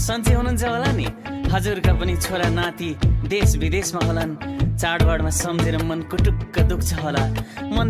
सन्चै हुनुहुन्छ होला नि। हजुरका पनि छोरा नाति देश विदेशमा होलान्। चाडबाडमा सम्झेर मन कुटुक्क दुख्छ होला। मन